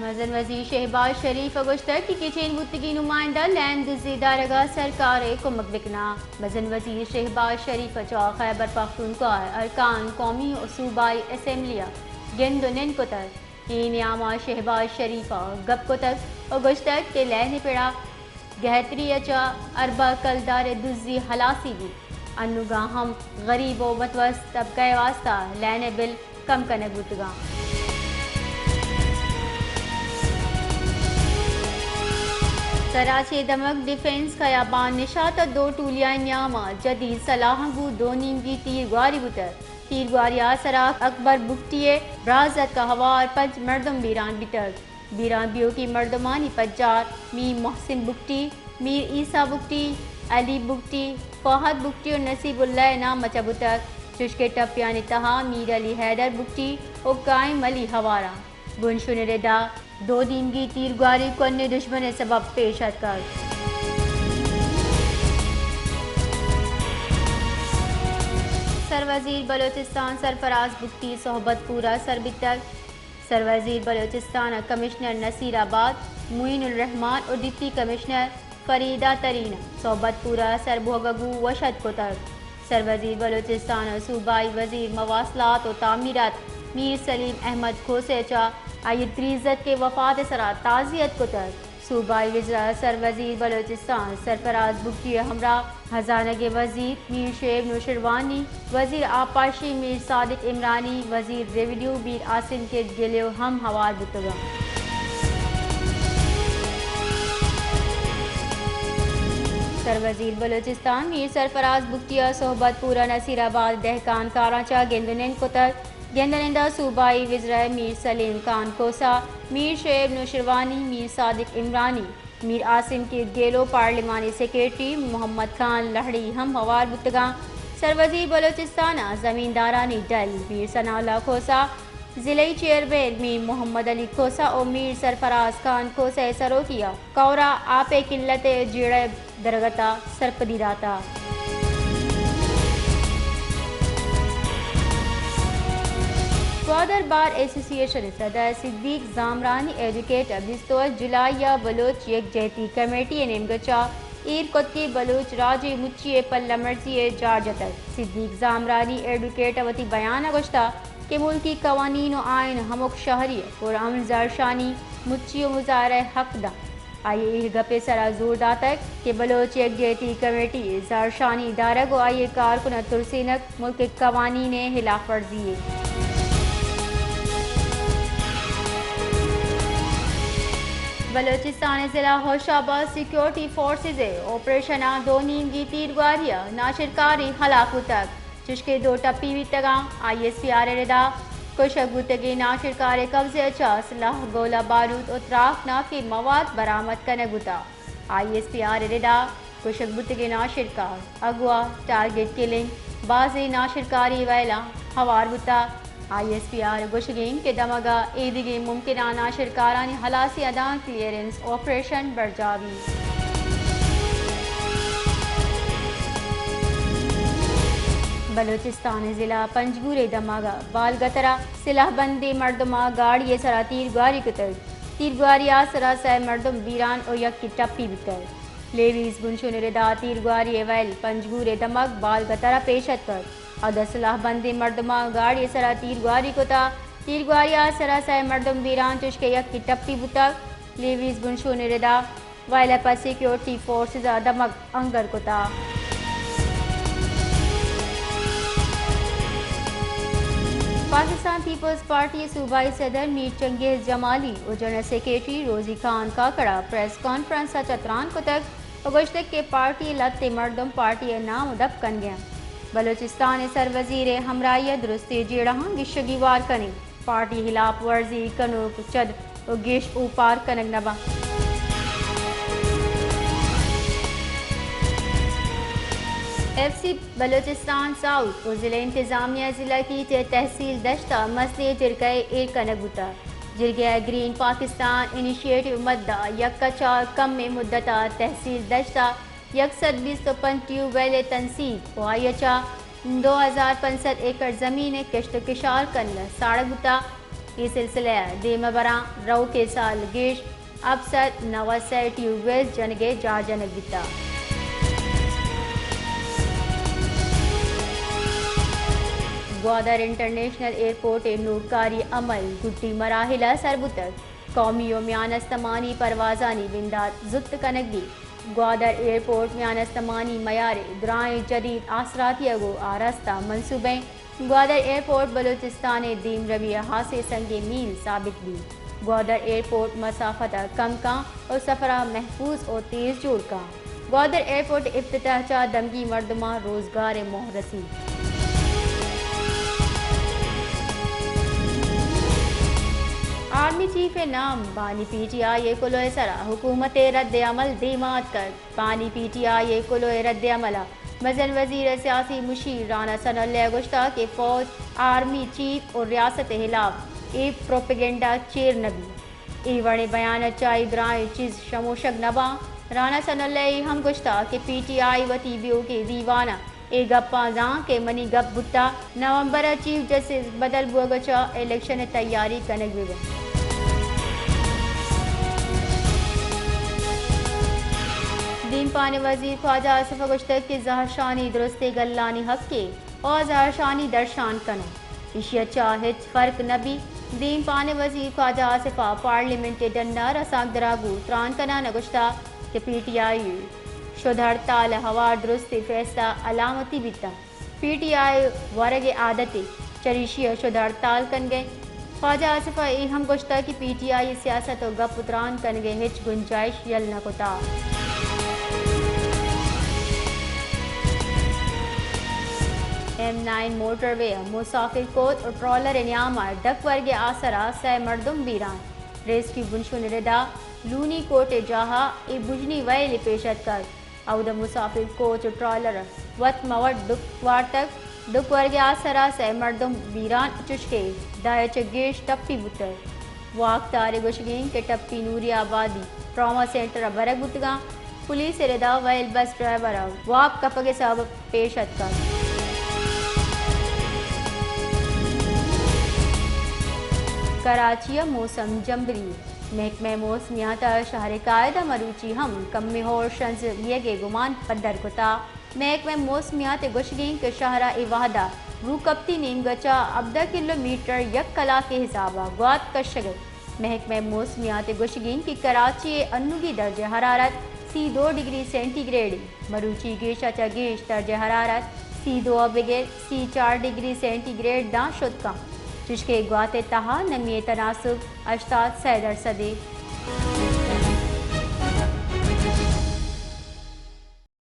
مزن وزیر شہباز شریف ء گوشتگ کہ گچین بوتگیں نمائندہ لین دزی دارگ ء سرکار ء کمک بکناں۔ مزن وزیر شہباز شریف ء چہ خیبر پختونخوا ء ارکان قومی و صوبائی اسمبلی ء گند و نند کتگ۔ اے نیام ء شہباز شریف ء گپ کتگ و گوشتگ کہ لین ء پڑا گہتری ء چہ اربہ کلدار ء دزی ہلاسی بیت۔ انوگاں ہم غریب و متوسط طبقہ ء واستہ لین ء بل کم کنگ بوتگاں۔ سراچ ء دمگ ڈیفنس خیابان نشات ء دو ٹولیانی نیام ء جدید سلاہاں گوں دو نیمگی تیر گواری بوتگ۔ تیرگواری ء سرا اکبر بگٹی ء برازتک ء ہوار پنچ مردم بیران بیتگ۔ بیران بیوکی مردمانی پجار میر محسن بگٹی، میر عیسی بگٹی، علی بگٹی، فہد بگٹی و نصیب اللہ ء نام ء چہ بوتگ، چشکہ ٹپیانی تہا میر علی حیدر بگٹی و قائم علی ہواراں۔ بنشون ردا دو نیمگی تیرگواری کنی دشمن ء سبب پیش اتکگ۔ سروزیر بلوچستان سرفراز بگٹی صحبت پورا سر بیتگ۔ سروزیر بلوچستان ء کمشنر نصیر آباد معین الرحمان و ڈپٹی کمشنر فریدہ ترین ء صحبت پورا سر بوگ ء گوں وش اتک کتگ۔ سروزیر بلوچستان ء صوبائی وزیر مواصلات و تعمیرات میر سلیم احمد کھوسہ ء چہ آئی ء تریزتک ء وفات ء سرا تعزیت کتگ۔ صوبائی وزرا سروزیر بلوچستان سرفراز بگٹی ء ہمراہ ہزانگ ء وزیر میر شعیب نوشیروانی، وزیر آبپاشی میر صادق عمرانی، وزیر ریونیو میر عاصم کیت گلیو ہم ہوار بوتگ انت۔ سروزیر بلوچستان میر سرفراز بگٹی ء صحبت پورا نصیر آباد دہکان کاراں چہ گند و نند کتگ۔ گند و نند ء صوبائی وزرا میر سلیم خان کھوسہ، میر شعیب نوشیروانی، میر صادق عمرانی، میر عاصم کیت گیلو، پارلیمانی سیکرٹری محمد خان لہڑی ہم ہوار بوتگاں۔ سروزیر بلوچستان ء زمیندارانی ڈل میر ثناء اللہ کھوسہ، ضلعی چیئرمین میر محمد علی کھوسہ و میر سرفراز خان کھوسہ ء سروکی ء کورا آپ ء قلت ء جیڑہ ء درگت ء سرپدی داتہ۔ گوادر بار ایسوسی ایشن ء صدر صدیق زامرانی ایڈوکیٹ ء بیست و ہشت جولائی ء بلوچ یکجہتی کمیٹی ء نیمگ ء چہ ایر کت کہ بلوچ راج ء مچی ء پلہ مرزی ء جار جتگ۔ صدیق زامرانی ایڈوکیٹ ء وتی بیان ء گوشتہ کہ ملکی قوانین و آئین ہمک شہری ء پرامن زہرشانی، مچی و مظاہرہ ء حق دنت۔ آئی ء اے گپ ء سرا زور داتگ کہ بلوچ یکجہتی کمیٹی ء زہرشانی دارگ و آئی ء کارکن ء ترسینگ ملک ء قوانین ء ہلاف ورزی یے۔ بلوچستان ء ضلع ہوشاب ء سیکورٹی فورسز ء آپریشن ء دو نیمگی تیرگواری ء ناشرکاری ہلاک بوتگ، چشکہ دو ٹپی بیتگاں۔ آئی ایس پی آر ء ردا کشگ بوتگیں ناشرکار ء قبضہ ء چہ اسلحہ، گولہ بارود و تراکناکیں مواد برآمد کنگ بوتگ۔ آئی ایس پی آر ء ردا کشگ بوتگیں ناشرکار اغوا، ٹارگٹ کلنگ، بازیں ناشرکاری ویلاں ہوار بوتگ۔ آئی ایس پی آر ء گوشگ انت کہ دمگ ء ایدگہ ممکنہ ناشرکارانی ہلاسی ء داں کلیئرنس آپریشن برجاہ بیت۔ بلوچستان ء ضلع پنجگور ء دمگ ء بالگتر ء سلاہ بندیں مردماں گاڑی ء سرا تیرگواری کتگ۔ تیرگواری ء سرا سئے مردم بیران و یکے ٹپی بیتگ۔ لیویز بنشون ء ردا تیرگواری ء ویل پنجگور ء دمگ بالگتر ء پیش اتکگ۔ اود ء سلاہ بندیں مردماں گاڑی ء سرا تیرگواری کتگ۔ تیرگواری ء سرا سئے مردم بیران چشکہ یکے ٹپی بوتگ۔ لیویز بنشون ء ردا ویل ء پہ سیکیورٹی فورسز ء دمگ انگر کتگ۔ پاکستان پیپلز پارٹی ء صوبائی صدر میر چنگیز جمالی و جنرل سیکرٹری روزی خان کاکڑ ء پریس کانفرنس ء چہ تران کتگ و گوشتگ کہ پارٹی ء لھتیں مردم پارٹی ء نام و دپ کنگ ء انت۔ بلوچستان ء سروزیر ء ہمراہی ء درستیں جیڑہاں گیشگی وار کنیں۔ پارٹی ہلاپ ورزی کنوک چد و گیش اوپار کنگ نہ بنت۔ ایف سی بلوچستان ساؤتھ و ضلع انتظامیہ ضلع کیچ ء تحصیل دشت ء مزنیں جرگہ ء ایر کنگ بوتگ۔ جرگہ ء گرین پاکستان انیشیٹو مد ء یک ء چار کمیں مدت ء تحصیل دشت ء یک سد بیست و پنچ ٹیوب ویل ء تنصیب و آئی ء چہ دو ہزار پنچ سد ایکڑ زمین ء کشت و کشار کنگ ساڑگ بوتگ۔ اے سلسلہ ء دیم ء براں، روکیں سال گیش ہپت سد نود سئے ٹیوب ویلز جنگ ء جاہ جنگ بیتگ۔ گوادر انٹرنیشنل ایئرپورٹ ء نوکاری عمل گڈی مراحل ء سر بوتگ، قومی و میان استمانی پروازانی بندات زوت کنگ بیت۔ گوادر ایئرپورٹ میان استمانی معیار ء درائیں جدید آسراتی ء گوں آراستہ منصوبہ انت۔ گوادر ایئرپورٹ بلوچستان ء دیمروی ء ہاسیں سنگیں میل ثابت بیت۔ گوادر ایئرپورٹ مسافت ء کم کن و سفر ء محفوظ و تیز جوڑ کن۔ گوادر ایئرپورٹ افتتاح چہ دمگی مردماں روزگار ء موہ رسیت۔ آرمی چیف ء نام بانی پی ٹی آئی ء کلوہ ء سرا حکومت ء رد عمل دیما اتکگ۔ بانی پی ٹی آئی ء کلوہ ء رد عمل ء مزن وزیر ء سیاسی مشیر رانا ثناء اللہ ء گوشتگ کہ فوج، آرمی چیف و ریاست ء ہلاف اے پروپیگنڈا چیر نہ بیت۔ اے وڑیں بیان ء چہ اے درائیں چیز شموشگ نہ باں۔ رانا ثناء اللہ ء اے ہم گوشتگ کہ پی ٹی آئی وتی بیوکیں دیوان ء اے گپاں زان کہ منی گپ بوتگ، نومبر ء چیف جسٹس بدل بوگ ء چہ الیکشن ء تیاری کنگ بہ بنت۔ دیمپان ء وزیر خواجہ آصف ء گوشتگ کہ زہرشانی درستیں گلانی حقے و زہرشانی درشان کناں، ایشی ء چہ ہچ فرق نہ بیت۔ دیمپان ء وزیر خواجہ آصف ء پارلیمنٹ ء ڈن ء رسانکدراں گوں تران کنان ء گوشتگ کہ پی ٹی آئی ء شد ہڑتال ء ہوار درستیں فیصلہ علامتی بیتگ۔ پی ٹی آئی ورگ ء عادتے، چریشی ء شد ہڑتال کنگ ء انت۔ خواجہ آصف ء اے ہم گوشتگ کہ پی ٹی آئی ء سیاست ء گپ ء تران کنگ ء ہچ گنجائش یل نہ کتگ۔ ایم نائن موٹر وے ء مسافر کوچ ء ٹرالر ء نیام ء ڈک ورگ ء آسر ء سئے مردم بیران۔ ریسکیو بنشون ء ردا لونی کوٹ ء جاہ ء اے بژنی وئیل ء پیش اتکگ۔ اود ء مسافر کوچ ء ٹرالر وت مہ وت ڈک وارتگ۔ ڈک ورگ ء آسر ء سئے مردم بیران، چشکہ دہ ء چہ گیش ٹپی بوتگ۔ واکدار ء گوشگ انت کہ ٹپی نوری آبادی ٹراما سینٹر ء برگ بوتگاں۔ پولیس ء ردا وئیل بس ڈرائیور ء واب کپگ ء سبب پیش اتکگ۔ کراچی ء موسم جمبری۔ محکمہ موسمیات ء شہر ء قائد ء مروچی ہم کمیں ہور شنز بیگ ء گمان پدر کتا۔ محکمہ موسمیات ء گوشگ انت کہ شہر ء اے وہد ء روکپتی نیمگ ء چہ ہبدہ کلومیٹر یک کلاک ء حساب ء گوات کشگ ء۔ محکمہ موسمیات ء گوشگ انت کہ کراچی ء انوگی درجہ حرارت سی دو ڈگری سینٹی گریڈ انت۔ مروچی گیش ء چہ گیش درجہ حرارت سی دو ء بگر سی چار ڈگری سینٹی گریڈ داں شت کنت، چشکہ گوات ء تہا نمی ء تناسب ہشتاد سئے درسد انت۔